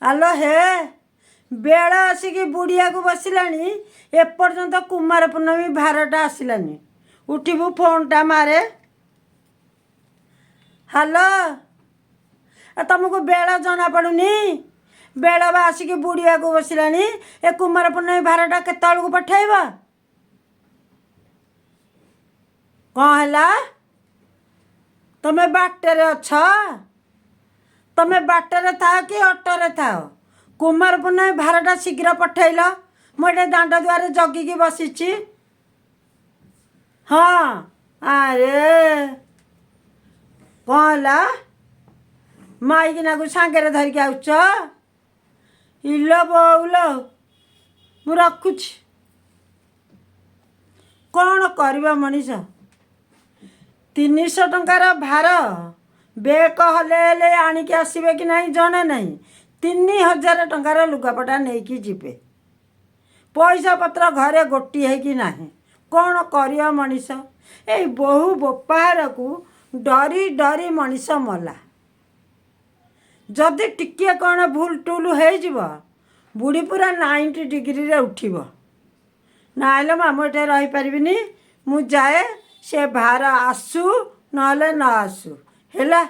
ଆଲୋ ହେ, ବେଳ ଆସିକି ବୁଡ଼ିବାକୁ ବସିଲାଣି, ଏପର୍ଯ୍ୟନ୍ତ କୁମାର ପୂର୍ଣ୍ଣମୀ ଭାରଟା ଆସିଲାନି। ଉଠିବୁ, ଫୋନ୍ଟା ମାରେ। ହ୍ୟାଲୋ, ଆ ତମକୁ ବେଳ ଜଣା ପଡ଼ୁନି? ବେଳ ବା ଆସିକି ବୁଡ଼ିବାକୁ ବସିଲାଣି। ଏ କୁମାର ପୂର୍ଣ୍ଣମୀ ଭାରଟା କେତେବେଳକୁ ପଠେଇବ? କ'ଣ ହେଲା? ତମେ ବାଟରେ ଅଛ? ତମେ ବାଟରେ ଥାଅ କି ଅଟୋରେ ଥାଅ, କୁମାର ପୂର୍ଣ୍ଣମୀ ଭାରଟା ଶୀଘ୍ର ପଠେଇଲ। ମୁଁ ଏଠି ଦାଣ୍ଡ ଦୁଆରେ ଜଗିକି ବସିଛି। ହଁ, ଆରେ କ'ଣ ହେଲା? ମାଇକିନାକୁ ସାଙ୍ଗରେ ଧରିକି ଆଉଛ? ଇଲୋ ବୋଉଲୋ, ମୁଁ ରଖୁଛି। କ'ଣ କରିବ ମଣିଷ? 300 ଟଙ୍କାର ଭାର ବେକ ହଲେ ହେଲେ ଆଣିକି ଆସିବେ କି ନାହିଁ ଜଣା ନାହିଁ। 3000 ଟଙ୍କାର ଲୁଗାପଟା ନେଇକି ଯିବେ। ପଇସା ପତ୍ର ଘରେ ଗୋଟି ହେଇକି ନାହିଁ। କ'ଣ କରିବ ମଣିଷ? ଏଇ ବୋହୂ ବୋପାହାରକୁ ଡରି ଡରି ମଣିଷ ମଲା। ଯଦି ଟିକିଏ କ'ଣ ଭୁଲ ଟୁଲ ହେଇଯିବ, ବୁଢ଼ୀ ପୁରା 90 ଡିଗ୍ରୀରେ ଉଠିବ। ନାଇଁଲୋ ମା, ମୁଁ ଏଠି ରହିପାରିବିନି, ମୁଁ ଯାଏ। ସେ ଭାର ଆସୁ ନହେଲେ ନ ଆସୁ, ହେଲା।